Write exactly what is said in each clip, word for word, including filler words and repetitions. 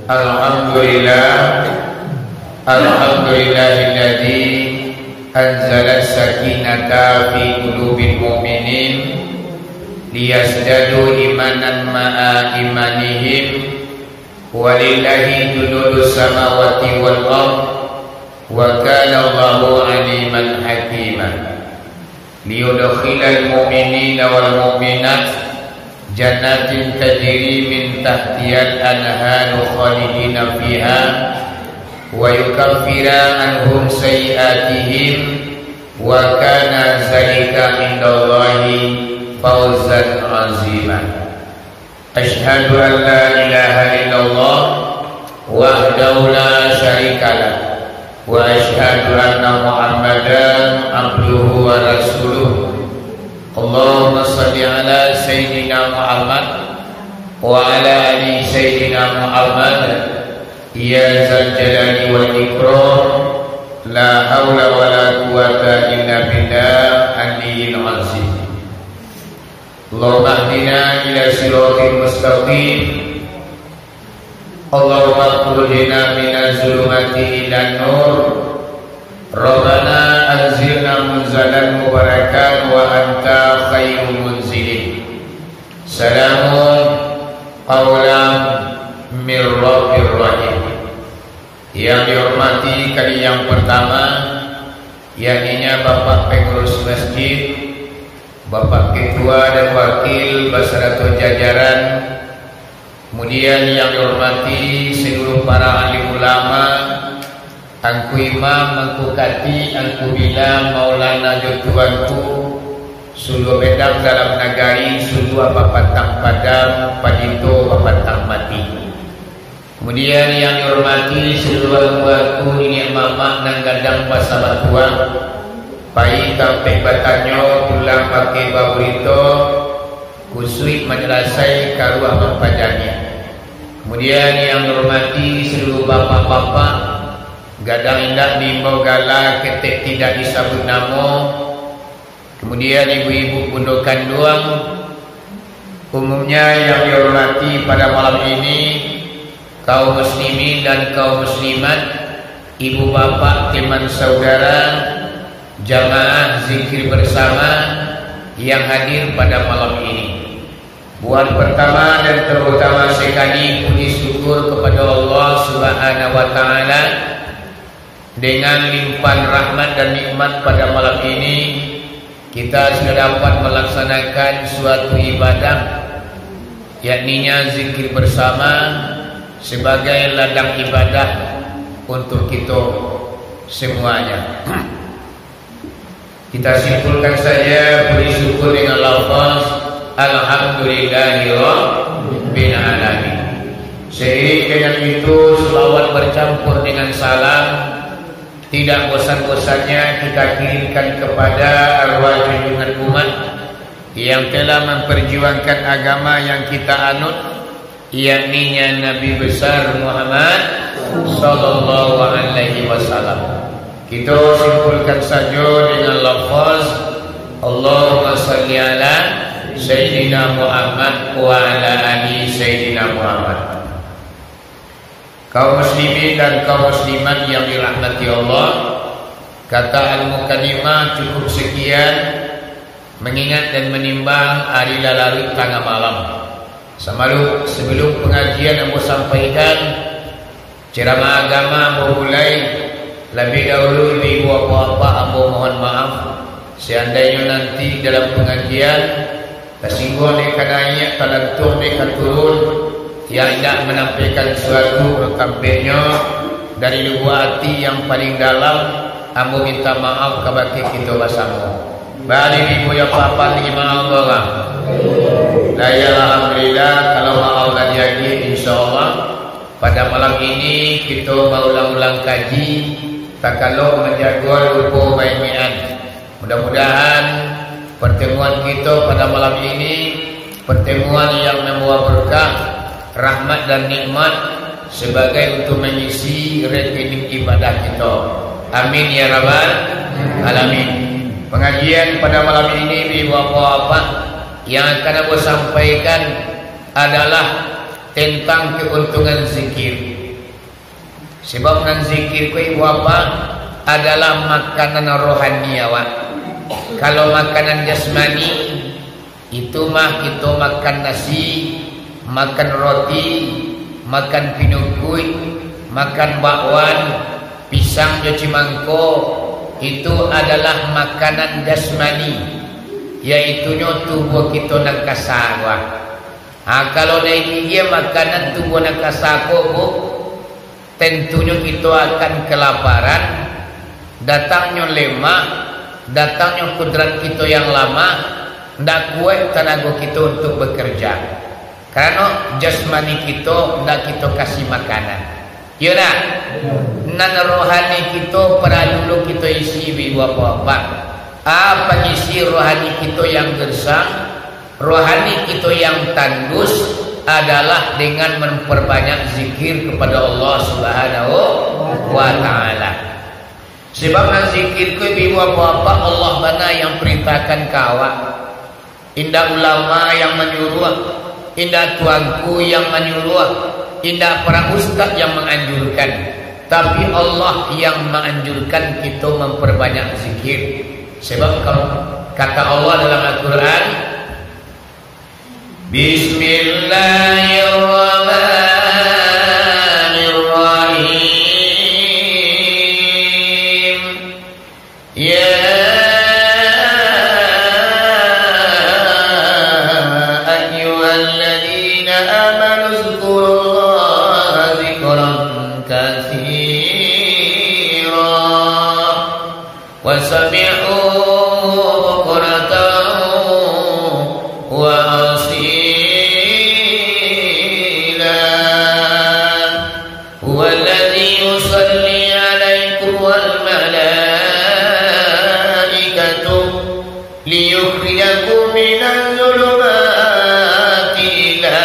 Alhamdulillah. Alhamdulillahilladzi anzala sakinata fi qulubil mu'minin liyazdadu imanan ma'a imanihim. Walillahi junudus samawati wal ard. Wa kana Allahu aliman hakima. Liyudkhilal mu'minina wal mu'minat jannatin tajri min tahtihal anharu khalidina fiha wa yukaffira anhum sayyi'atihim wa kana zalika indallahi fawzan azima. Asyhadu an la ilaha illallah wahdahu la syarikalah, wa asyhadu anna Muhammadan abduhu wa rasuluh. Allahumma shalli ala Sayyidina Muhammad wa ala ali Sayyidina Muhammad. Ya Zal Jalali wal Ikram, la haula wa la quwwata illa billah aliyil azim. Allahumma hdina ila siratil mustaqim. Allahumma akhrijna minaz zulumati ilan nur. Rabbana anzilna munzalan mubarakan wa anta khairu munzilin. Salamun qaulan mir rabbir rahim. Yang dihormati kali yang pertama, yakninya Bapak Pengurus Masjid, Bapak Ketua dan Wakil basarato jajaran, kemudian yang dihormati seluruh para alim ulama, Angku Imam, Angku Kati, Angku Bila, Maulana jo Tuanku, Suluah Bedang dalam nagari, Suluah Bapatang Padang, Padito Bapatang Mati. Kemudian yang dihormati saluruah angku-angku, niniak mamak nan gadang basa batuah, pai tampek batanyo, pulang pakai baburito, kusuik manyalasai, karuah mampajaniah. Kemudian yang dihormati saluruah bapak-bapak, gadang indak diimbau gala, ketek tidak disabuik namo, Kemudian ibu-ibu bundo kanduang, umumnya yang dihormati pada malam ini, kaum muslimin dan kaum muslimat, ibu bapak, teman saudara, jamaah zikir bersama yang hadir pada malam ini. Buat pertama dan terutama sekali, puji syukur kepada Allah Subhanahu wa Ta'ala. Dengan limpahan rahmat dan nikmat pada malam ini, kita sudah dapat melaksanakan suatu ibadah, yakninya zikir bersama sebagai ladang ibadah untuk kita semuanya. Kita simpulkan saja puji syukur dengan lafaz, "Alhamdulillahirabbil alamin." Seiring dengan itu, selawat bercampur dengan salam, tidak bosan-bosannya kita kirimkan kepada arwah junjungan umat yang telah memperjuangkan agama yang kita anut, yakninya Nabi Besar Muhammad sallallahu alaihi wasallam. Kita simpulkan saja dengan lafaz, "Allahumma salli ala Sayyidina Muhammad wa ala ali Sayyidina Muhammad." Kaum muslimin dan kaum muslimat yang dirahmati Allah, kata al-mukaddimah cukup sekian. Mengingat dan menimbang ari lah laruik tangah malam, samalu-, sebelum pengajian ambo sampaikan, ceramah agama ambo mulai, labiah dahulu ibu-ibu, bapak-bapak, ambo mohon maaf, seandainyo nanti dalam pengajian tasingguang dek ka naiak, talantuang dek ka turun, yang indak manampaikan suatu, tampeknyo dari lubuak ati yang paling dalam, ambo minta maaf kabake kito basamo. Bali minggu yang papan lima Allah lah. Lah, ya, alhamdulillah, kalau maaf lah diagiah, insyaallah, pada malam ini kito maulang-ulang kaji, takalo manjago lupo baimian. Mudah-mudahan pertemuan kito pada malam ini pertemuan yang membawa berkah, rahmat dan nikmat sebagai untuk mengisi rekening ibadah kito. Amin ya rabbal alamin. Pengajian pada malam ini, ibu bapak-bapak, yang akan ambo sampaikan adalah tentang keuntungan zikir. Sebab nan zikir ko, ibu bapak, adalah makanan rohani awak. Kalau makanan jasmani, itu mah kito makan nasi, makan roti, makan pinukuik, makan bakwan, pisang jo cimangko, itu adalah makanan jasmani, yaitunyo tubuah kito nan kasa ko. Ha, kalau nan ingin makanan tubuah nan kasa ko, Bu, tentunyo kito akan kelaparan, datangnyo lemak, datangnyo kudrat kito yang lamah, ndak kuaik tanago kito untuk bekerja. Karano jasmani kito ndak kito kasih makanan. Iyo ndak? Nan rohani kito paralu lo kito isi, ibu bapak. A pangisi rohani kito yang gersang, rohani kito yang tandus adalah dengan memperbanyak zikir kepada Allah Subhanahu wa Ta'ala. Sebab nan zikir ko, ibu bapak, Allah bana yang perintahkan ka awak. Indak ulama yang manyuruah, indak tuanku yang manyuruah, indak para ustaz yang menganjurkan, tapi Allah yang menganjurkan kito memperbanyak zikir. Sebab kalau kata Allah dalam Al-Quran, Bismillahirrahmanirrahim. يا أيها الذين آمنوا اذكروا الله ذكرا كثيرا وسبحوه بكرة وأصيلا. هو الذي يصلي عليكم والملائكة ليخرجكم من الظلمات إلى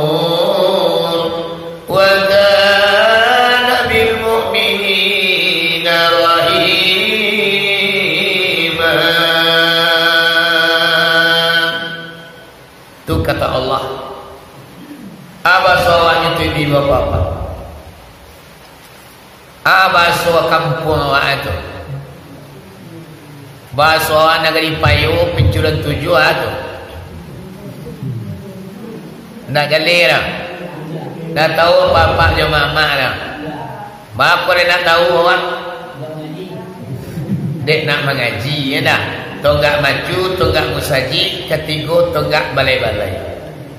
النور وكان بالمؤمنين رحيما. Tu kata Allah. A baso awaknyo tu, ibu bapak. A baso kampuang awak tu. Baso awak Nagari Payo, Pincurang Tujuah tu. Ndak jaleh dah. Ndak tahu bapak jo mamak dah. Baa kok dek ndak tahu awak? Dek ndak mangaji, yo ndak? Tonggak macu, tonggak musajik, katigo tonggak balai-balai.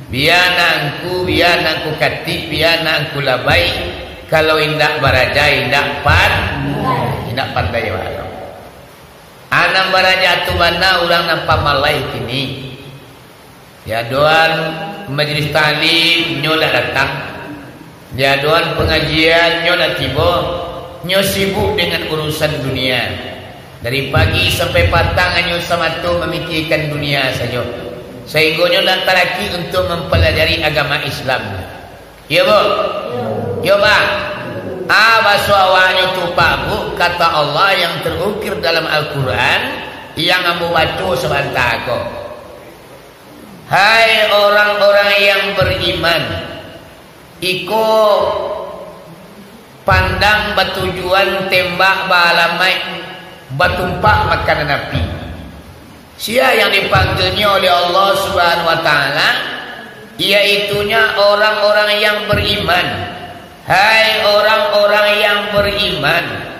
Bia nan angku, bia nan angku katik, bia nan angku labai, kalau indak baraja, indak pan-, indak pandai awak. A nan baraja tu bana urang nan pamalai kini. Diadoan majelis taklim, nyo ndak datang. Diadoan pangajian, nyo ndak tibo. Nyo sibuk dengan urusan dunia. Dari pagi sampai patang, hanyo samato mamikirkan dunia sajo. Sahinggo nyo ndak talaki untuak mampalajari agama Islam. Iyo, Bu? Iyo, Pak. A baso awaknyo tu, Pak, Bu, kata Allah yang terukir dalam Al-Quran, yang ambo baco sabanta ko. Hai orang-orang yang beriman, iko pandang batujuan tembak baalamaik batumpak makanan api. Sia yang dipanggilnyo oleh Allah Subhanahu wa Ta'ala, yaitunya orang-orang yang beriman. Hai orang-orang yang beriman,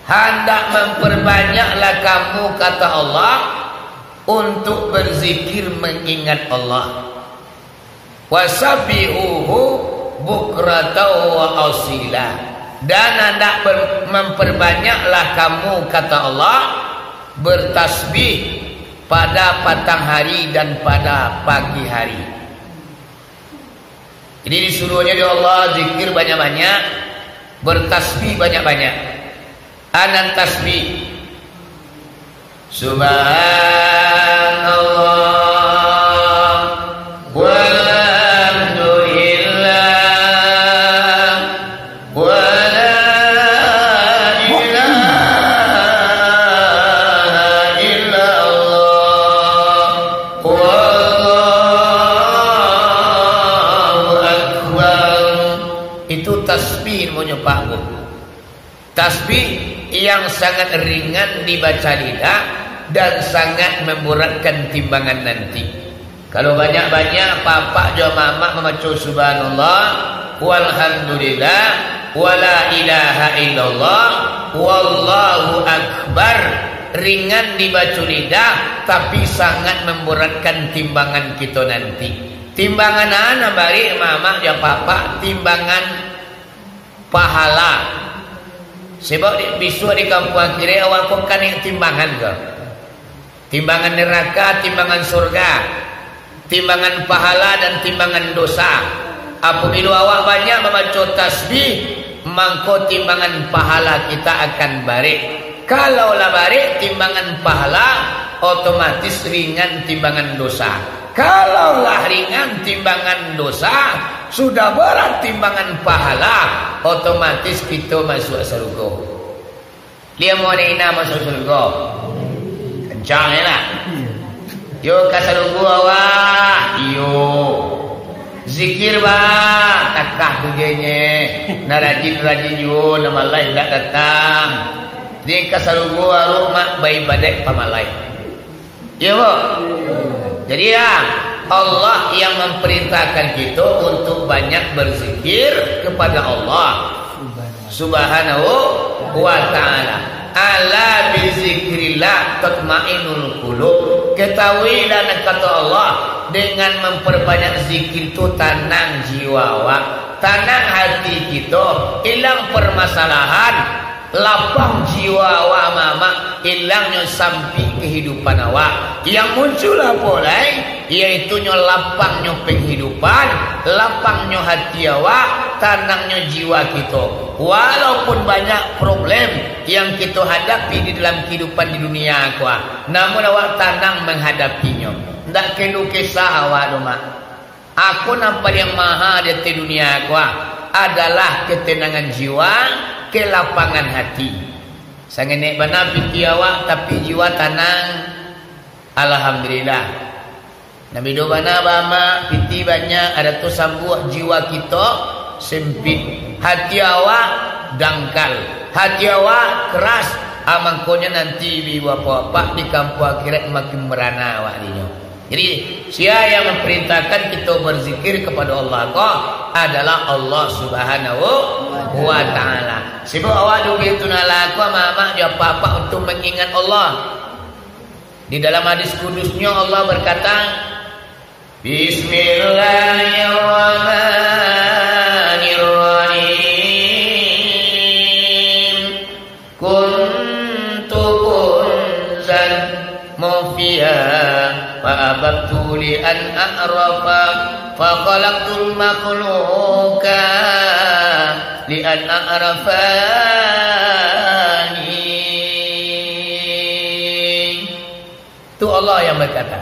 handak mamperbanyaklah kamu, kata Allah, untuk berzikir, mengingat Allah. "Wasabbihuhu bukratan wa asila." Dan handak ber-, mamperbanyaklah kamu, kata Allah, bertasbih pada patang hari dan pada pagi hari. Jadi, disuruahnyo dek Allah zikir banyak-banyak, bertasbih banyak-banyak. A nan tasbih. Subhanallah, walhamdulillah, wala ilaha illallah, wallahu akbar. Tasbih yang sangat ringan dibaca lidah dan sangat memberatkan timbangan nanti. Kalau banyak-banyak apak-apak jo mamak mambaco subhanallah, walhamdulillah, wala ilaha illallah, wallahu akbar, ringan dibaco lidah, tapi sangat memberatkan timbangan kito nanti. Timbangan a nan barek mamak jo apak-apak, timbangan pahala. Sebab di, bisuak di kampuang akhirat awak ko kan timbangan ko. Timbangan neraka, timbangan surga, timbangan pahala dan timbangan dosa. Apabilo awak banyak mambaco tasbih, mangko timbangan pahala kita akan barek. Kalau lah barek timbangan pahala, otomatis ringan timbangan dosa. Kalau lah ringan timbangan dosa, sudah berat timbangan pahala, otomatis kito masuak sarugo. Lai amuah dek indak masuak sarugo? Kancang je lah. Yo ka sarugo awak, iyo. Zikir, bah, takah tu je nye. Nan rajin-rajin juo, nan malas indak datang. Di ka sarugo aruih mak baibadaik pamalai. Iyo, Bu? Jadi, ya, Allah yang memerintahkan kita untuk banyak berzikir kepada Allah Subhanahu wa Ta'ala. "Ala bizikrillah tatmainnul qulub." Ketahuilah, nan kato Allah, dengan memperbanyak zikir tu tanang jiwa awak, tanang hati kita, hilang permasalahan, lapang jiwa awak mamak, hilangnyo sampik kehidupan awak. Yang muncul apo lai? Yaitunyo lapangnyo penghidupan, lapangnyo hati awak, tanangnyo jiwa kito. Walaupun banyak problem yang kito hadapi di dalam kehidupan di dunia ko, namun awak tanang menghadapinyo. Ndak keluh kesah awak doh, Mak. Ako nan paliang maha di ateh dunia ko adalah ketenangan jiwa, kelapangan hati. Sangenek bana pitih awak, tapi jiwa tanang. Alhamdulillah. Nan bedo bana, Bamak, pitih banyak, ada tu sambuak, jiwa kito sempit. Hati awak dangkal. Hati awak keras. Ah, mangkonyo nanti di bapak-bapak di kampuang akhirat makin merana awak dinyo. Jadi, sia yang memerintahkan kita berzikir kepada Allah ko adalah Allah Subhanahu wa Ta'ala. Sibuk awak dunia tu nala ko, mamak jo apak-apak untuk mengingat Allah. Di dalam hadis kudusnya Allah berkata, "Bismillahirrahmanirrahim. Kuntu kunzan mukhfiya, fa ahbabtu li an a'rafa, fa khalaqtul makhluqa li an a'rafani." Tu Allah yang berkata.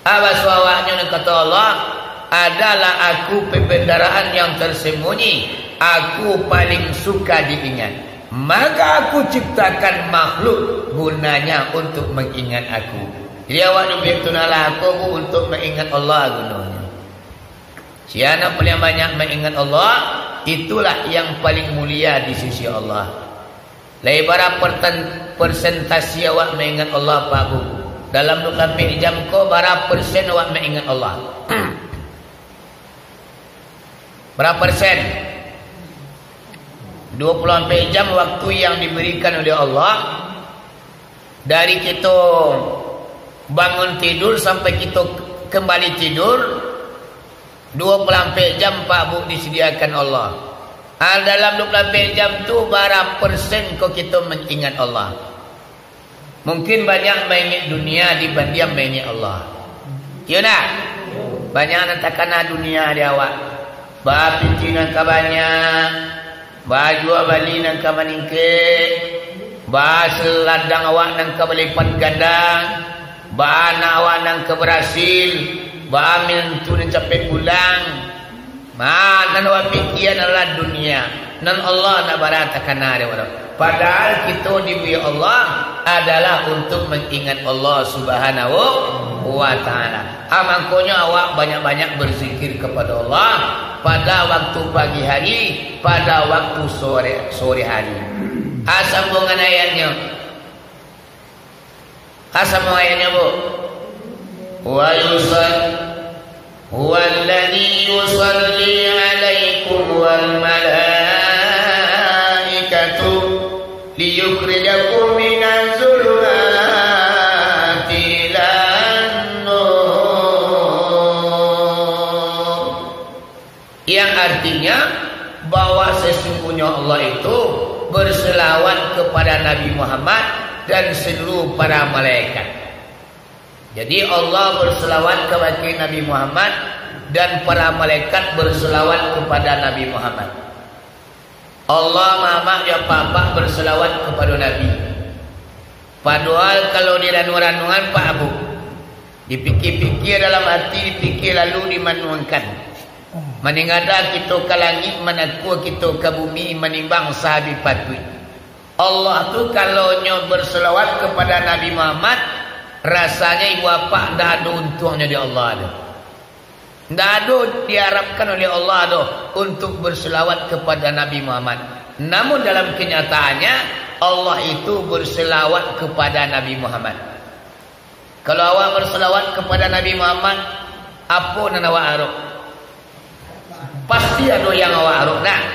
Baso awaknyo nan kato Allah, "Adalah Aku pembendaraan yang tersembunyi, Aku paling suka diingat. Maka Aku ciptakan makhluk gunanya untuk mengingat Aku." Jadi awak dunia tu nala ko, Bu, untuk mengingat Allah gunonyo. Sia nan paling banyak maingat Allah, itulah yang paling mulia di sisi Allah. Lai bara perten-, persentase awak maingat Allah, Pak Bu? Dalam dua puluh ampek jam ko, bara persen awak maingat Allah? Bara persen? Dua puluh ampek jam waktu yang diberikan oleh Allah, dari kito bangun tidur sampai kito kembali tidur, dua puluh ampek jam, Pak Bu, disediakan Allah. Ah, dalam dua puluh ampek jam tu, bara persen ko kito maingat Allah? Mungkin banyak maingat dunia dibandiang maingat Allah. Iyo ndak? Banyak nan takana dunia di awak. Bapiti nan ka banyak, bajua bali nan ka maningkek, baseladang awak nan ka balipat ganda, baanak awak nan ka barasil, baaminantu nan capek pulang. Ma, nan awak pikia adalah dunia, nan Allah ndak bara takana dek awak. Padahal kito dibari Allah adalah untuk maingat Allah Subhanahu wa Ta'ala. Ah, mangkonyo awak banyak-banyak berzikir kepada Allah, Pada waktu pagi hari, pada waktu sore, sore hari. A sambungan ayatnyo. A sambungan ayatnyo, Bu. Wa yusal-, huwallazi yusalli alaikum wal malaikatu liyukhrijakum minaz zulumati ilan nur. Yang artinya bahwa sesungguhnya Allah itu berselawat kepada Nabi Muhammad dan seluruh para malaikat. Jadi, Allah berselawat kepada Nabi Muhammad dan para malaikat berselawat kepada Nabi Muhammad. Allah mamak jo apak-apak berselawat kepada Nabi. Padohal kalau diranung-ranungan, Pak, Bu, dipikia-pikia dalam ati, dipikia lalu dimanuangkan. Maningada kito ka langik, manakua kito ka bumi, manimbang sahabih patuik. Allah tu kalau nyo berselawat kepada Nabi Muhammad, rasanya ibu apak ndak ado untuangnyo di Allah tu. Ndak ado diharapkan oleh Allah doh untuk berselawat kepada Nabi Muhammad. Namun dalam kenyataannya, Allah itu berselawat kepada Nabi Muhammad. Kalau awak berselawat kepada Nabi Muhammad, apo nan awak arok? Pasti ado yang awak arok, nah.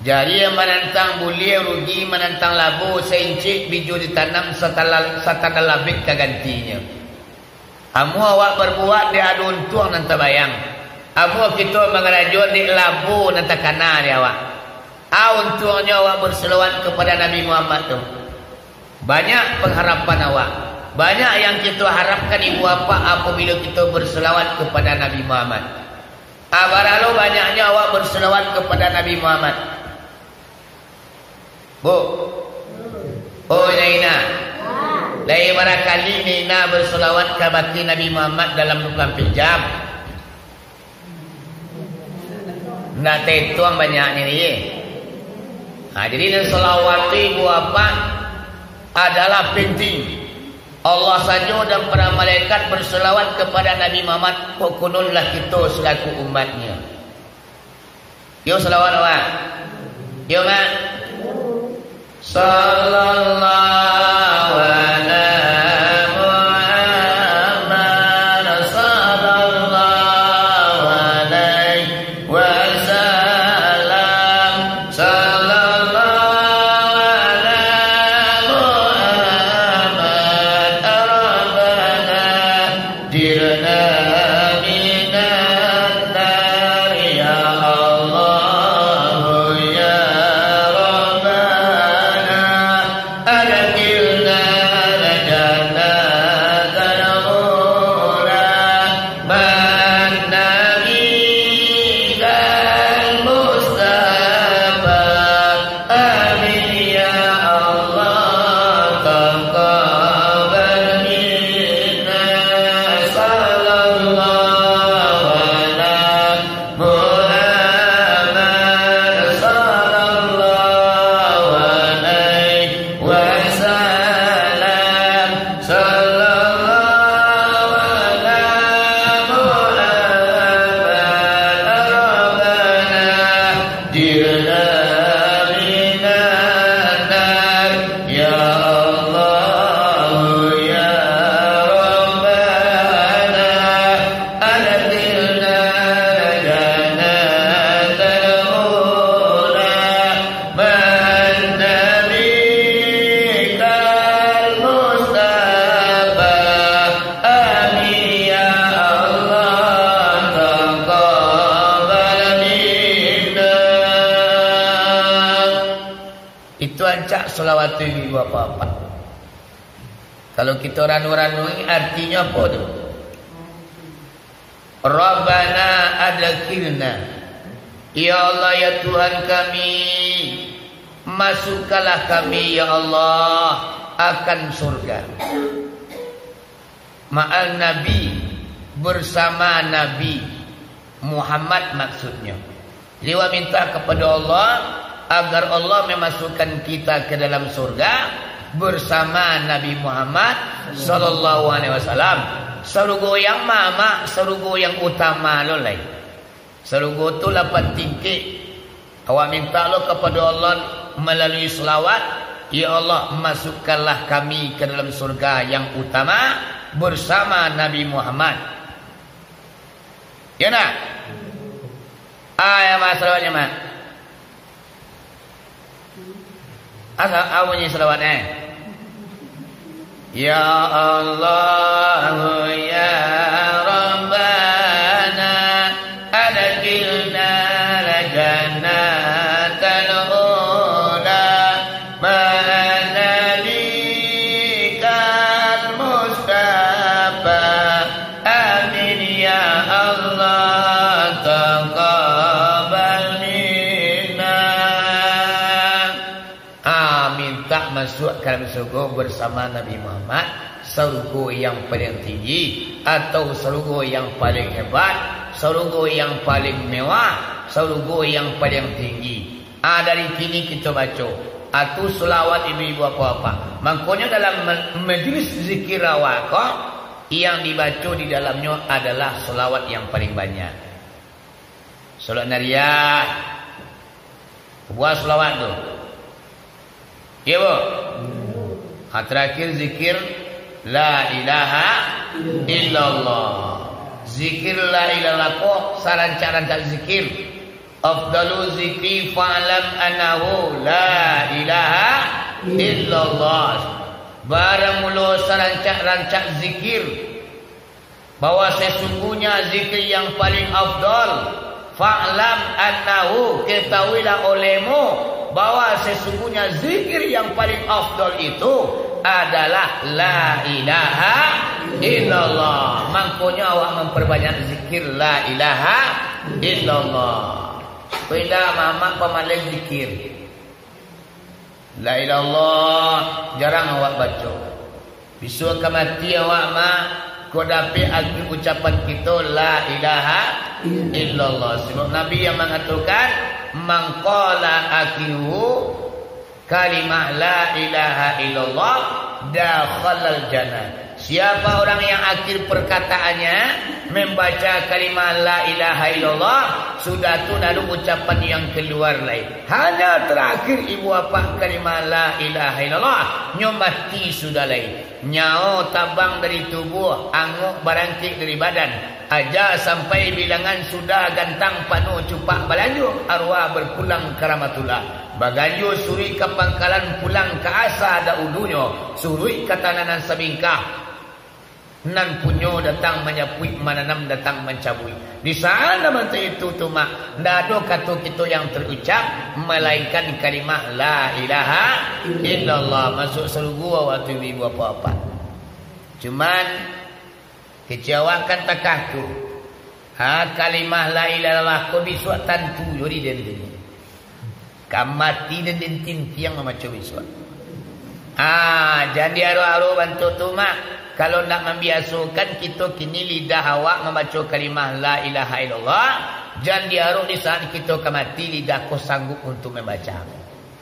Jadi, manantang buliah rugi, manantang labo, saincik bijo ditanam, satala-, satandal labek ka gantinyo. Amuah awak berbuat, dek ado untuang nan tabayang. Amuah kito mangarajo, dek labo nan takana dek awak. A untuangnyo awak berselawat kepada Nabi Muhammad tu? Banyak pengharapan awak. Banyak yang kito harapkan, ibu apak, apabila kito berselawat kepada Nabi Muhammad. A, baralo banyaknyo awak berselawat kepada Nabi Muhammad? Bu. Oh, Nyo Ina. Lai barakali Nyo Ina berselawat kabake Nabi Muhammad dalam dua puluh ampek jam? Ndak taituang banyaknyo ni. Ha, jadi, nan salawat tu, ibu apak, adalah penting. Allah sajo dan para malaikat berselawat kepada Nabi Muhammad, kok kununlah kito selaku umatnya. Yo, salawat awak. Yo, Mak. Sallallahu ala Muhammad, sallallahu alaihi wasallam, sallallahu ala Muhammad, Rabbana Ajirna minan nar, ya Allah, ya Rabbana. Adkhilna al-jannatal ula, ma'an nabiyikal Mustafa. Amin ya Allah, taqabbal minna, sallallahu ala Muhammad, sallallahu alaihi wasallam, sallallahu ala Muhammad, Rabbana Ajirna minan nar, ya Allah, ya Rabbana, adkhilna jannatal ula, ma'an nabiyikal Mustafa. Amin ya Allah, taqabbal minna. Itu ancak salawat tu, ibu apak-apak. Kalau kito ranu-ranui, artinyo apo tu? Rabbana adkhilna. Ya Allah, ya Tuhan kami, masukkanlah kami, ya Allah, akan surga. Ma'al Nabi, bersama Nabi Muhammad maksudnyo. Jadi, awak minta kepada Allah agar Allah memasukkan kita ke dalam surga bersama Nabi Muhammad sallallahu alaihi wasallam. Sarugo yang ma, Mak? Sarugo yang utama lo lai. Sarugo tu lapan tingkek. Awak minta lo kapado Allah malalui salawat, "Ya Allah, masukkanlah kami ka dalam surga yang utama bersama Nabi Muhammad." Ya nak? Ah, ya, Mak, salawatnya, Mak. Asa, apa bunyi salawat, eh? Ya Allah, ya Rabbana, adkhilna jannatal ula, ma'a nabiyikal Mustafa. Amin ya Allah, taqabbal minna. Ah, minta masuk ka dalam sarugo bersama Nabi Muhammad, sarugo yang paling tinggi, atau sarugo yang paling hebat, sarugo yang paling mewah, sarugo yang paling tinggi. Ah, dari kini kito baco. Ah, tu salawat ibu-ibu apak-apak. Mangkonyo dalam ma-, majlis zikir awak ko, yang dibaco di dalamnyo adalah salawat yang paling banyak. Salawat nariah. Buah salawat tu. Iya, Bu? Ha, terakhir zikir la ilaha illallah. Zikir la ilaha illallah ko sarancak-rancak zikir. Afdalu zikri fa'lam annahu la ilaha illallah. Baramulo sarancak-rancak zikir bahwa sesungguhnya zikir yang paling afdal, fa'lam annahu, ketahuilah olehmu, bahwa sesungguhnya zikir yang paling afdal itu adalah la ilaha illallah. Mangkonyo awak mamparbanyak zikir la ilaha illallah. Ko indak, mamak pamaleh zikir. La ilaha illallah jarang awak baco. Bisuak ka mati awak, Mak, kok dapek akhir ucapan kito la ilaha illallah. Sabab Nabi yang mangatokan, "Man qala akhiru kalimah la ilaha illallah dakhalal jannah." Siapa orang yang akhir perkataannya membaca kalimah la ilaha illallah, sudah tu ndak ado ucapan yang kaluar lai. Hanya terakhir ibu apak kalimah la ilaha illallah, nyo mati sudah lai. Nyawo tabang dari tubuah, angok barangkek dari badan. Aja sampai bilangan sudah gantang panuh cupak balanjua, arwah berpulang ka rahmatullah. Baganjua suruik ka pangkalan pulang ka asa dahulunyo, suruik ka tananan sabingkah. Nan punyo datang manyapuik, mananam datang mancabuik. Di saat masa itu tu, Mak, ndak ado kato kito yang terucap, malainkan kalimah la ilaha illallah. Masuk sarugo awak tu, ibu apak-apak. Cuman, kecek awak kan takah tu. Ha, kalimah la ilaha illallah ko bisuak tantu jo di den tu. Ka mati den, den tintiang mamaco bisuak. Ah, jan diaruah-aruah bantuak tu, Mak. Kalau nak mambiasokan kito kini lidah awak mambaco kalimah la ilaha illallah, jan diaruah di saat kito ka mati lidah ko sanggup untuak mambaca.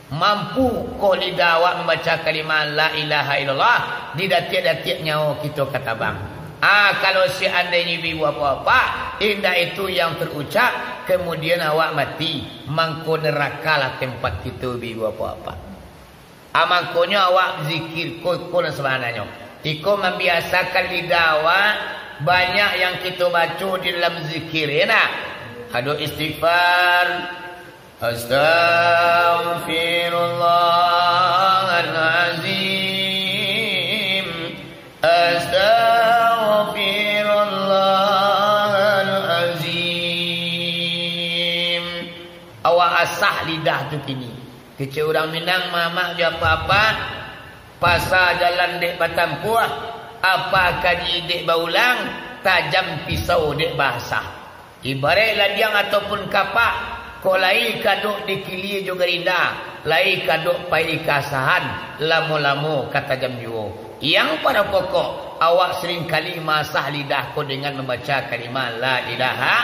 Mampu ko lidah awak mambaca kalimah la ilaha illallah, di datiak-datiak nyawo kito ka tabang. Ah, kalau seandainyo ibu apak-apak, indak itu yang terucap, kemudian awak mati, mangko nerakalah tempat kito ibu apak-apak. Ah, mangkonyo awak zikir ko, ko nan sabananyo. Iko mambiasakan lidah awak, banyak yang kito baco di dalam zikir, ya nak? Ado istighfar, Astaghfirullahalazim. Astaghfirullahalazim. Awak asah lidah tu kini. Kecek urang Minang, mamak jo apak-apak, pasa jalan dek batampuah, apa kaji dek baulang, tajam pisau dek baasah. Ibaraik ladiang ataupun kapak, kok lai kadok dikilia jo garinda, lai kadok pai ka asahan, lamo-lamo ka tajam juo. Yang pado pokok, awak seringkali maasah lidah ko dengan mambaca kalimah la ilaha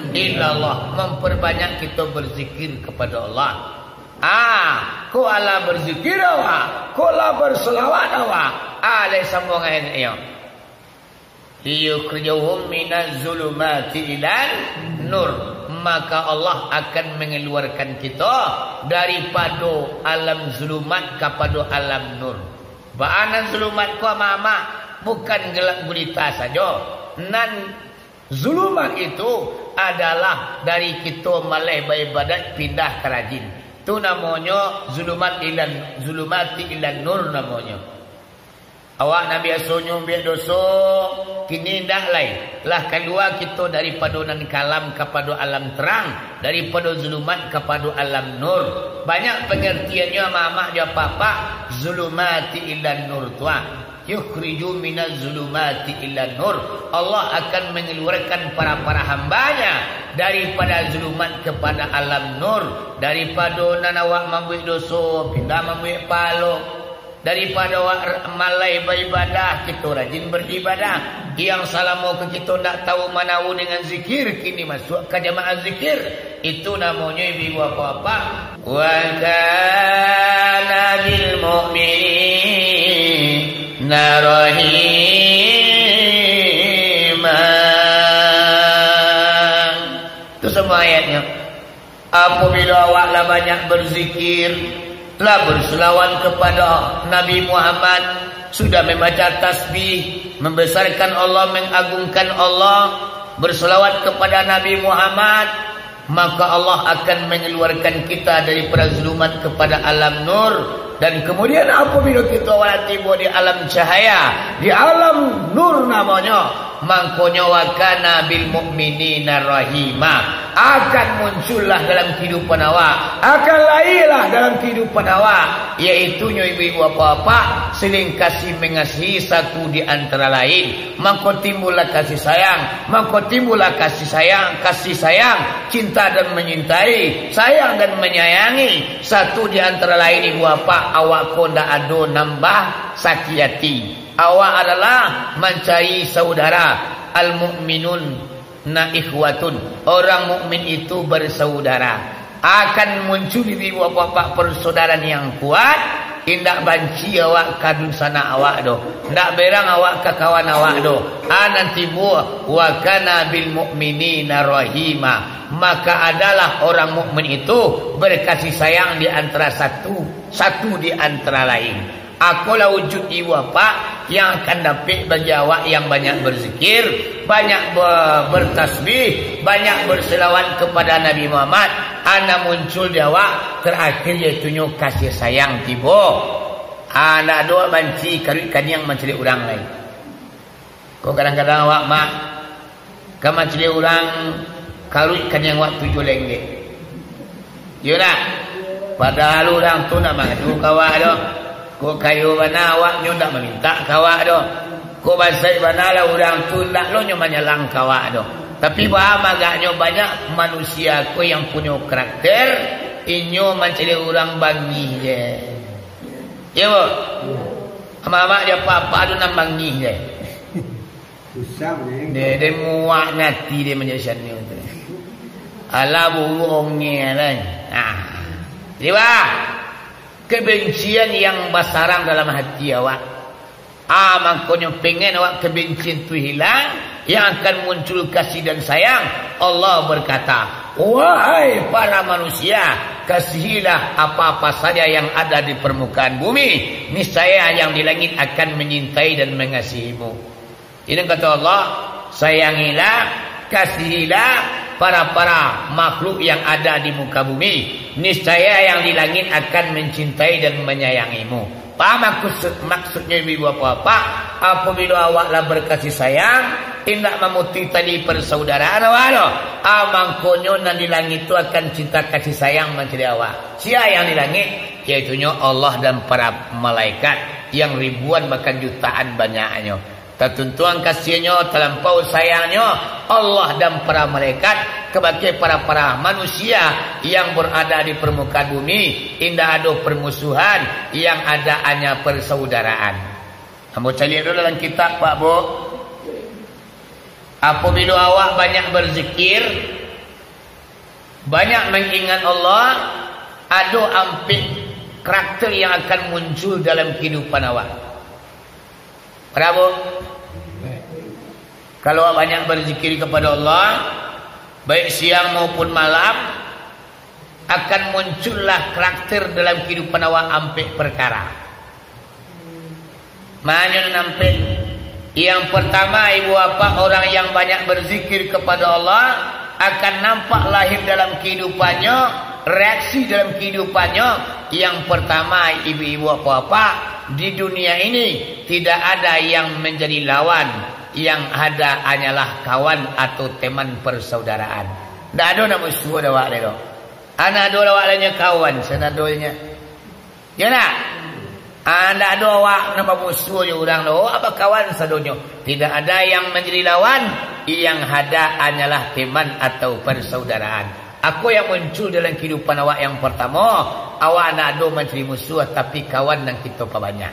illallah, mamparbanyak kito barzikir kapado Allah. Ah, kok alah barzikir awak, kok lah barsalawat awak, ah, lai sambung ayat iyo. Liyukhrijuhum minaz zulumati ilan nur. Maka Allah akan mangaluarkan kito daripado alam zulumat kapado alam nur. Baa nan zulumat ko, amak-amak? Bukan galap gulita sajo. Nan zulumat itu adalah dari kito malas baibadat pindah ka rajin. Tu namonyo zulumat ilan, zulumati ilan nur namonyo. Awak nan biasonyo mambuek doso, kini indak lai. Lah kalua kito daripado nan kalam kapado alam tarang, daripado zulumat kapado alam nur. Banyak pangartiannyo, amak-amak jo apak-apak, zulumati ilan nur tu, ah. Yukhriju minaz zulumati ilan nur. Allah akan mangaluarkan para-para hamba-Nya daripada zulumat kapada alam nur, daripado nan awak mambuek doso, pindah mambuek pahalo. Daripado awak malas baibadah, kito rajin baibadah. Yang salamo ko kito ndak tahu manawu dengan zikir, kini masuak ka jamaah zikir. Itu namonyo, ibu-ibu, bapak-bapak, wa kana bil mu'minina rahima. Itu semua ayatnya. Apabila awak lah banyak berzikir, lah berselawat kepada Nabi Muhammad, sudah membaca tasbih, membesarkan Allah, mengagungkan Allah, berselawat kepada Nabi Muhammad, maka Allah akan mengeluarkan kita daripada zulumat kepada alam nur. Dan kemudian apabila kita awak tiba di alam cahaya, di alam nur namanya, mangkonyo wa kana bil mu'minina rahima. Akan muncullah dalam kehidupan awak, akan lahirlah dalam kehidupan awak, yaitunyo ibu-ibu, bapak-bapak, saling kasih mengasihi satu di antara lain. Mangko timbullah kasih sayang, mangko timbullah kasih sayang, kasih sayang, cinta dan menyintai, sayang dan menyayangi. Satu di antara lain, ibu, bapak, awak ko ndak ado nambah sakik hati. Awak adalah mancari saudara. Al-mu'minun na ikhwatun. Orang mukmin itu bersaudara. Akan muncul di ibu, bapak-bapak, persaudaraan yang kuat. Indak banci awak ka dunsanak awak doh. Indak berang awak ka kawan awak doh. A, nan tibo, wa kana bil mu'minina rahima. Maka adalah orang mukmin itu berkasih sayang di antara satu, satu di antara lain. Akolah wujud ibu, bapak, yang akan dapek bagi awak yang banyak berzikir, banyak be-, bertasbih, banyak berselawat kepada Nabi Muhammad. A, nan muncul di awak terakhir, yaitunyo kasih sayang tibo. A, ndak ado banci karuik kaniang mancaliak urang lai. Ko kadang-kadang awak, mak, ka mancaliak urang, karuik kaniang awak tujuah lenggek. Iyo ndak? Padahal urang tu ndak mangadu ka awak doh. Ko kayo bana awak, nyo ndak mamintak ka awak doh. Ko basaik bana lah urang tu, ndak lo nyo manyalang ka awak doh. Tapi baa agaknyo banyak manusia ko yang punyo karakter, inyo mancaliak urang bangih je. Iyo, bo? Amak-amak jo apak-apak tu nan bangih je. Susah, Neng. Deh, deh muak ati deh manjadi sia tu. Alah, buruk ongeh lah. Nah. Jadi, bah, kebencian yang basarang dalam hati awak. Ah, mangkonyo pengen awak kebencian tu hilang, yang akan muncul kasih dan sayang. Allah berkata, "Wahai para manusia, kasihilah apa-apa saja yang ada di permukaan bumi. Niscaya yang di langit akan menyintai dan mengasihimu." Ini kata Allah, "Sayangilah, kasihilah para-para makhluk yang ada di muka bumi. Niscaya yang di langit akan mencintai dan menyayangimu." Paham maksud, maksudnya, ibu-ibu, bapak-bapak? Apabila awak lah berkasih sayang, indak mamutuih tali persaudaraan awak tu, ah, mangkonyo nan di langit tu akan cinta kasih sayang mancaliak awak. Sia yang di langit? Yaitunyo Allah dan para malaikat yang ribuan bahkan jutaan banyaknyo. Tatuntuang kasihnyo, talampau sayangnyo Allah dan para malaikat kabake para-para manusia yang berada di permukaan bumi. Indak ado permusuhan, yang ada hanya persaudaraan. Ambo caliak dulu dalam kitab, Pak, Bu. Apabila awak banyak berzikir, banyak mengingat Allah, ado ampek karakter yang akan muncul dalam kehidupan awak. Kenapa? Kalau awak banyak berzikir kepada Allah, Baik siang maupun malam, akan muncullah karakter dalam kehidupan awak ampek perkara. Manyo nan ampek, yang pertama, ibu bapak, orang yang banyak berzikir kepada Allah, akan nampak lahir dalam kehidupannya, reaksi dalam kehidupannya. Yang pertama, ibu-ibu, bapak-bapak, di dunia ini tidak ada yang menjadi lawan, yang ada hanyalah kawan atau teman persaudaraan. Ndak ado nak musuah dek awak lai doh. Anak ado awak lai nyo kawan, sanadonyo. Yo ndak? Ah, ndak ado awak nak bamusuah jo urang doh, awak bakawan sadonyo. Tidak ada yang menjadi lawan, yang ada hanyalah teman atau persaudaraan. Ako yang muncul dalam kehidupan awak yang pertamo, awak ndak ado mancari musuah, tapi kawan nan kito pabanyak.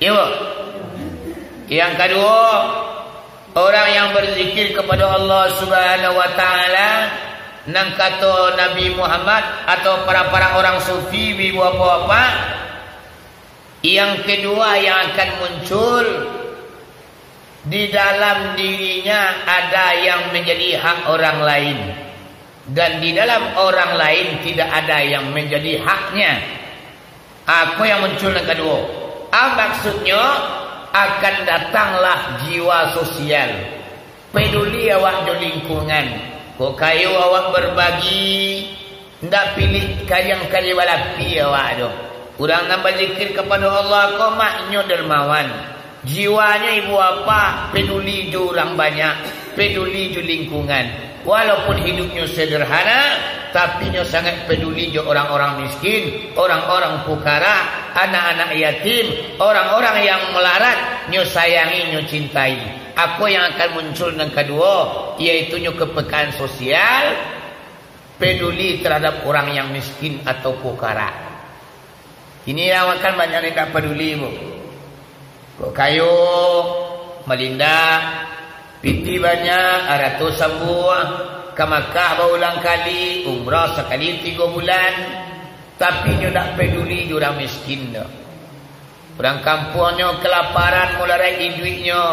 Iyo. Yang kaduo, orang yang berzikir kepada Allah Subhanahu wa Ta'ala, nan kato Nabi Muhammad atau para-para orang sufi, ibu bapak-bapak, yang kedua yang akan muncul, di dalam dirinya ada yang menjadi hak orang lain, dan di dalam orang lain tidak ada yang menjadi haknya. Ako yang muncul nan kaduo. A, maksudnyo, akan datanglah jiwa sosial. Peduli awak jo lingkungan. Kok kayo awak berbagi, ndak pilih kaliang-kaliang balapi awak tu. Urang nan bazikir kapado Allah ko maknyo dermawan. Jiwanyo ibu apa, peduli jo urang banyak, peduli jo lingkungan. Walaupun hidupnyo sederhana, tapi nyo sangat peduli jo orang-orang miskin, orang-orang pukara, anak-anak yatim, orang-orang yang melarat, nyo sayangi, nyo cintai. Apo yang akan muncul nan kaduo, yaitu nyo kepekaan sosial, peduli terhadap urang yang miskin atau pukara. Kini awak kan banyak nan indak paduli, Bu. Kok kayo, malindak, pitih banyak, arato sambuah, ka Makkah baulang kali, umrah sakali tigo bulan, tapi nyo ndak paduli jo urang miskin tu. Urang kampuangnyo kalaparan, mularai iduiknyo,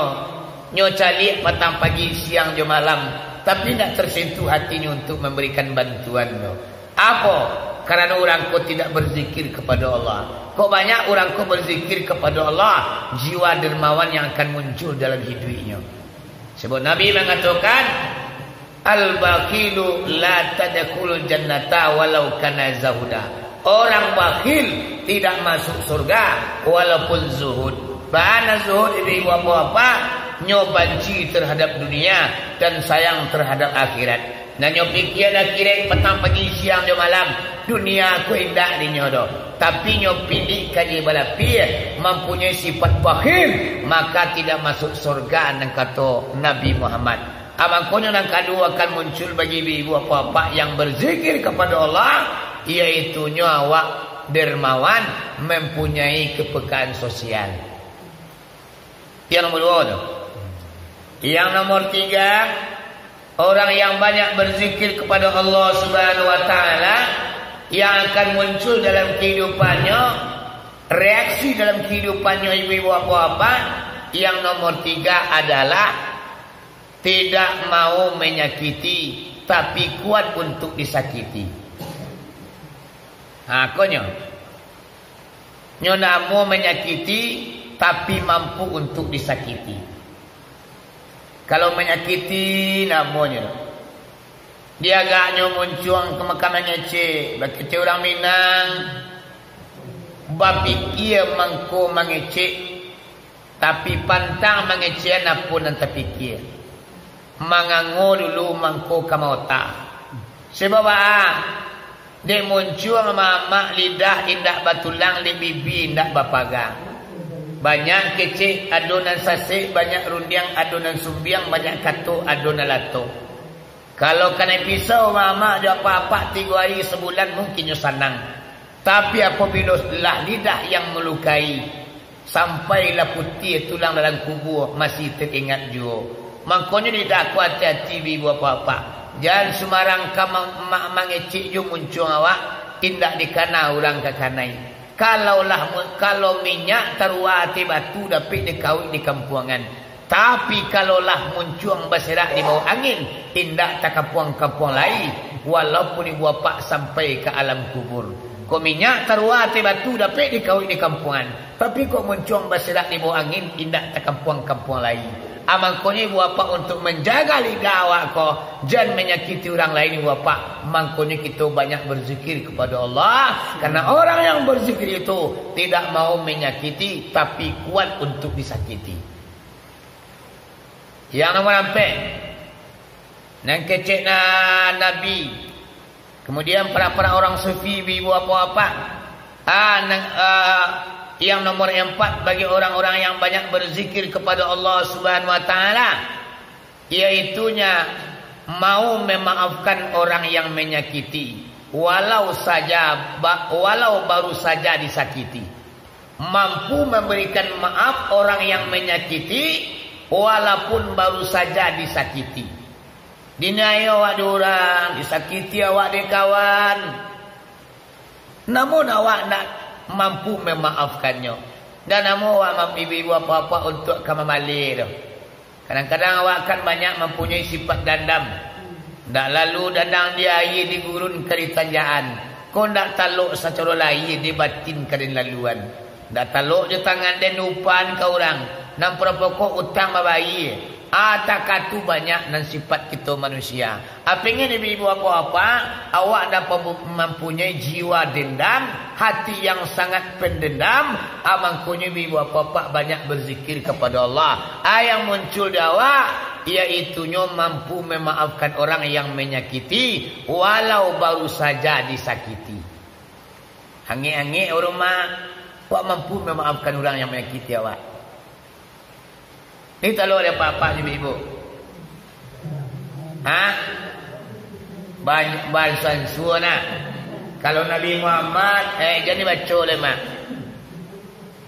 nyo caliak patang pagi, siang jo malam, tapi ndak tersentuh hatinyo untuk memberikan bantuan tu. Apo? Karano urang ko tidak berzikir kepada Allah. Kok banyak urang ko berzikir kepada Allah, jiwa dermawan yang akan muncul dalam hiduiknyo. Sebab Nabi mangatokan, "Al-bakhilu la tadkhulul jannata walau kana zahuda." Orang bakhil tidak masuk surga walaupun zuhud. Bana zuhud, ibu-ibu, bapak-bapak, nyo banci terhadap dunia dan sayang terhadap akhirat. Nan nyo pikia akhirat patang pagi, siang jo malam, dunia ko indak dinyo doh. Tapi nyo pilih ka ibalapie, mampunyoi sifat bakhil, maka tidak masuk surga, nan kato Nabi Muhammad. Ah, mangkonyo nan kaduo akan muncul bagi ibu-ibu, bapak-bapak yang berzikir kepada Allah, yaitu nyo awak dermawan, mempunyai kepekaan sosial. Yang nomor duo tu. Yang nomor tiga, orang yang banyak berzikir kepada Allah Subhanahu wa Ta'ala, yang akan muncul dalam kehidupannya, reaksi dalam kehidupannya, ibu-ibu, bapak-bapak, yang nomor tiga adalah tidak mau menyakiti, tapi kuat untuk disakiti. Ha, konyo. Nyo ndak amuah manyakiti, tapi mampu untuk disakiti. Kalau manyakiti, ndak amuahnyo. Diagaknyo muncuang ka mangecek, bakecek urang Minang, bapikia mangko mangecek, tapi pantang mangecekan apo nan tapikia. Mangango dulu mangko ka maota. Sebab baa? Dek muncuang mamak lidah indak batulang, dek bibi indak bapagang. Banyak kecek, ado nan sasek, banyak rundiang, ado nan sumbiang, banyak kato, ado nan lato. Kalau kanai pisau mamak jo apak-apak tigo ari sabulan, mungkin nyo sanang. Tapi apabilo lah lidah yang malukai, sampai lah putiah tulang dalam kubua, masih taingat juo. Mangkonyo didako ati-ati, ibu-ibu, bapak-bapak. Jan sumbarang ka ma-, ma-, mangecek jo muncuang awak, indak dikana urang ka kanai. Kalau lah mu-, kalau minyak taruah ateh batu, dapek dikauik di kampuangan. Tapi, kalau lah muncuang baserak di bawah angin, indak takampuang-kampuang lai, walaupun ibu apak sampai ka alam kubur. Kok minyak taruah ateh batu dapek dikauik di kampuangan, tapi kok muncuang baserak di bawah angin, indak takampuang-kampuang lai. A, mangkonyo ibu apak untuak manjaga lidah awak ko, jan manyakiti urang lain ibu apak. Mangkonyo kito banyak berzikir kepada Allah, karena orang yang berzikir itu tidak mau menyakiti, tapi kuat untuk disakiti. Yang nomor ampek, nan kecek na Nabi. Kemudian, para-para orang sufi, ibu-ibu, bapak-bapak. Ah, nan, ah, yang nomor empat, bagi orang-orang yang banyak berzikir kepada Allah Subhanahu wa Ta'ala, yaitunya mau memaafkan orang yang menyakiti, walau saja ba-, walau baru saja disakiti. Mampu memberikan maaf orang yang menyakiti, walaupun baru saja disakiti. Diniayo awak dek urang, disakiti awak dek kawan. Namun awak ndak mampu memaafkannyo. Ndak namuah awak mam-, ibu-ibu, bapak-bapak untuak ka mambaleh tu. Kadang-kadang awak kan banyak mampunyoi sifat dandam. Ndak lalu dandam di aia, di gurun ka di tanjaan. Ko ndak talok sacaro lahia, di batin ka den laluan. Ndak talok jo tangan den upaan ka urang. Nan pokok utang babayia. Ah, takatu banyak nan sifat kito manusia. Ah, pengen ibu-ibu, bapak-bapak, awak dapek mampunyoi jiwa dendam, hati yang sangat pendendam, ah, mangkonyo ibu-ibu, bapak-bapak, banyak berzikir kepada Allah. Ah, yang muncul di awak, yaitunyo mampu memaafkan orang yang menyakiti, walau baru saja disakiti. Angek-angek urang mah, awak mampu memaafkan urang yang manyakiti awak. Ni talok dek apak-apak, ibu-ibu. Ha? Ban-, bansansua nah. Kalau Nabi Muhammad, eh, jan dibaco lai, Mak.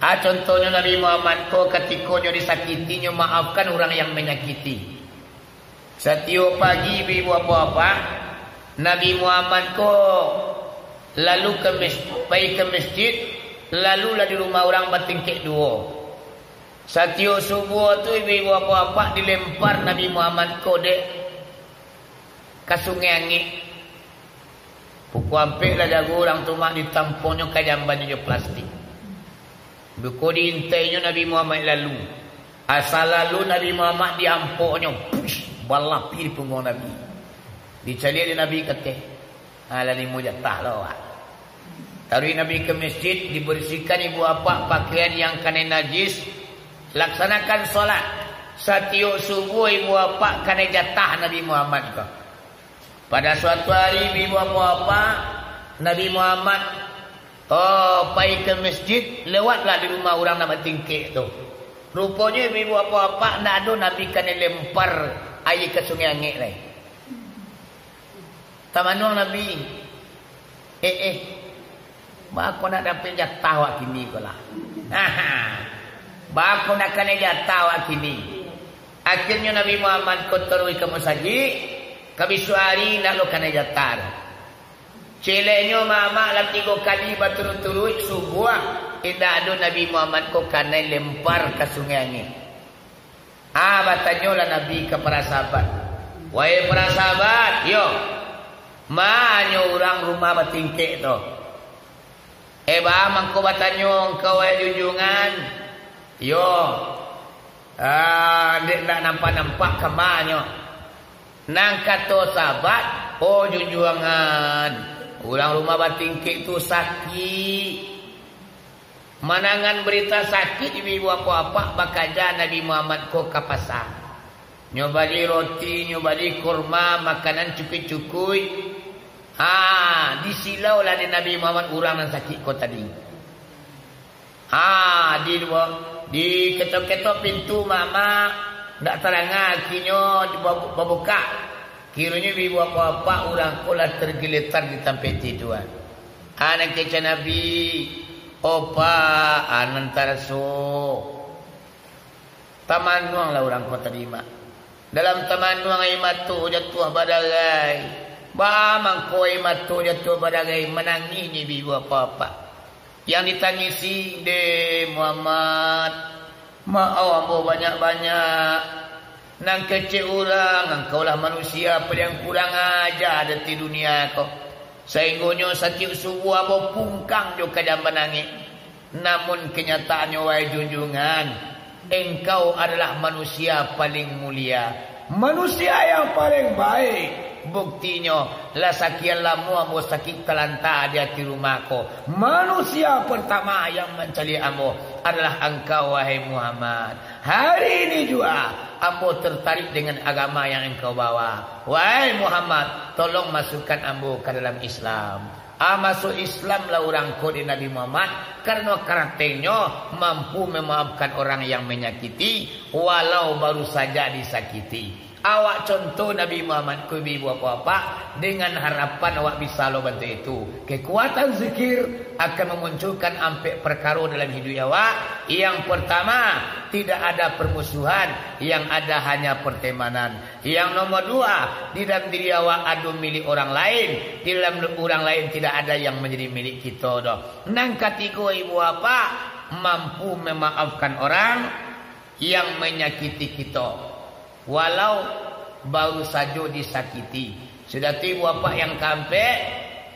Ah, contohnyo Nabi Muhammad ko, katiko nyo disakiti, nyo maafkan urang yang manyakiti. Satiok pagi, ibu-ibu, bapak-bapak, Nabi Muhammad ko lalu ka mes-, pai ka masjid, lalu lah di rumah urang batingkek duo. Satiok subuah tu, ibu-ibu, bapak-bapak, dilempar Nabi Muhammad ko dek ka Sungai Angek. Pukua ampek lah jago urang tu, Mak, ditampuangnyo ka jambannyo jo plastik. Buko diintainyo Nabi Muhammad lalu. Asa lalu Nabi Muhammad diampoknyo, push, balapih di pungguang Nabi. Dicaliak dek Nabi kateh, "Alah, limo jatah lo, Wak." Taruih Nabi ka masjid, dibersihkan ibu apak pakaian yang kanai najis, laksanakan sholat. Satiok subuah ibu apak kanai jatah Nabi Muhammad ko. Pada suatu hari, ibu-ibu, bapak-bapak, Nabi Muhammad, oh, pai ka masjid, lewatlah di rumah urang nan batingkek tu. Ruponyo, ibu-ibu, bapak-bapak, ndak ado Nabi kanai lempar aia ka Sungai Angek lai. Tamanuang Nabi. Eh, eh. Baa kok ndak dapek jatah awak kini ko lah. Baa kok ndak kanai jatah awak kini. Akhirnyo Nabi Muhammad ko taruih ka musajik, ka bisuak ari ndak lo kanai jatah doh. Celeknyo mamak lah tigo kali baturuik-turuik subuah, indak ado Nabi Muhammad ko kanai lempar ka Sungai Angek. Ah, batanyolah Nabi ka para sahabat, "Wahai para sahabat, yo, ma nyo urang rumah batingkek tu?" "Eh, baa mangko batanyo angkau, wahai junjuangan?" "Yo, ah, dek ndak nampak-nampak ka ma nyo." Nan kato sahabat, "Oh, junjuangan, urang rumah batingkek tu sakik." Mandangan barita sakik, ibu-ibu, bapak-bapak, bakaja Nabi Muhammad ko ka pasa. Nyo bali roti, nyo bali kurma, makanan cukuik-cukuik. Ha, disilaulah dek Nabi Muhammad urang nan sakik ko tadi. Ha, di, diketok-ketok pintu mamak, ndak tadanga akinyo babu-, babukak. Kironyo ibu-ibu, bapak-bapak, urang ko lah tergeletak di tampek tidua. Ha, nan kecek Nabi, "Opa, ha, nan taraso." Tamanuanglah urang ko tadi, Mak. Dalam tamanuang aia mato jatuah badarai. Baa mangko aia mato jatuah badarai, manangih ni ibu-ibu, bapak-bapak. Yang ditangisi, "Deh, Muhammad, Maoh ambo banyak-banyak. Nan kecek urang, angkaulah manusia paliang kurang aja di dunia ko. Sainggonyo satiok subuah ambo pungkang jo ka jamban angek. Namun kenyataannyo, wahai junjungan, engkau adalah manusia paling mulia, manusia yang paling baik. Buktinyo, lah sakian lamo ambo sakik talanta di ati rumah ko. Manusia pertama yang mancaliak ambo adalah angkau, wahai Muhammad. Hari ini jua ambo tertarik dengan agama yang engkau bawa. Wahai Muhammad, tolong masukkan ambo ka dalam Islam. Ah, masuk Islam lah urang ko di Nabi Muhammad, karano karatengnyo mampu memaafkan orang yang menyakiti, walau baru saja disakiti. Awak contoh Nabi Muhammad ko, ibu-ibu, bapak-bapak, dengan harapan awak bisa lo bantuak itu. Kekuatan zikir akan memunculkan ampek perkaro dalam hidup awak. Yang pertama, tidak ada permusuhan, yang ada hanya pertemanan. Yang nomor dua, di dalam diri awak ado milik orang lain, di dalam urang lain tidak ada yang menjadi milik kito doh. Nan katigo, ibu bapak, mampu memaafkan orang yang menyakiti kito, walau baru sajo disakiti. Sudah tu, ibu bapak, yang kaampek,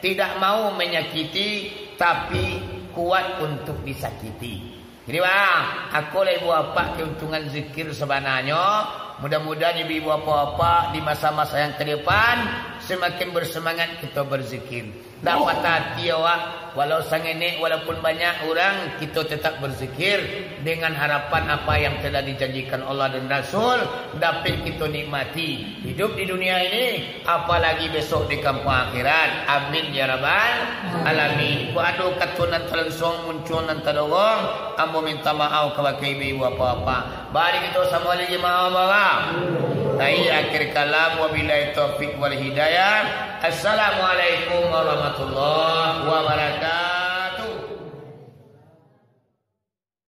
tidak mau menyakiti, tapi kuat untuk disakiti. Jadi, bang, akolah ibu bapak keuntungan zikir sabananyo. Mudah-mudahan ibu-ibu, bapak-bapak, di masa-masa yang ke depan semakin bersemangat kito berzikir. Ndak patah ati awak, walau sangenek, walaupun banyak urang, kito tetap berzikir dengan harapan apa yang telah dijanjikan Allah dan Rasul dapek kito nikmati. Hidup di dunia ini, apalagi besok di kampuang akhirat. Amin ya rabbal alamin. Kok ado kato nan talansuang, muncul nan tadorong, ambo minta maaf kabake ibu-ibu, bapak-bapak. Bari kito samo lagi maaf, maaf. Tahi akhir kalam, wabillahi taufik wal hidayah. Assalamualaikum warahmatullahi wabarakatuh.